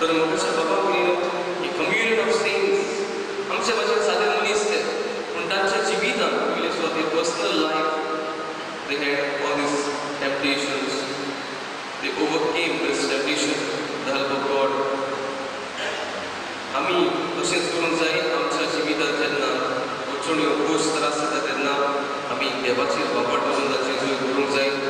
तर मोगाच्या बाबा भयणीनो, ही कम्युनियन ऑफ सेंट्स, आमच्या भाशेन सादे मनीस ते, पूण तांच्या जिवितान पयलें सुद्दां ते personal life, they had all these temptations. They overcame this temptation, the help of God. आमी तशेंच करूंक जाय. आमच्या जिवितांत जेन्ना अडचण्यो, खोस, त्रास जाता, तेन्ना आमी देवाचेर बाबा दवरून ताचें जय करूंक जाय.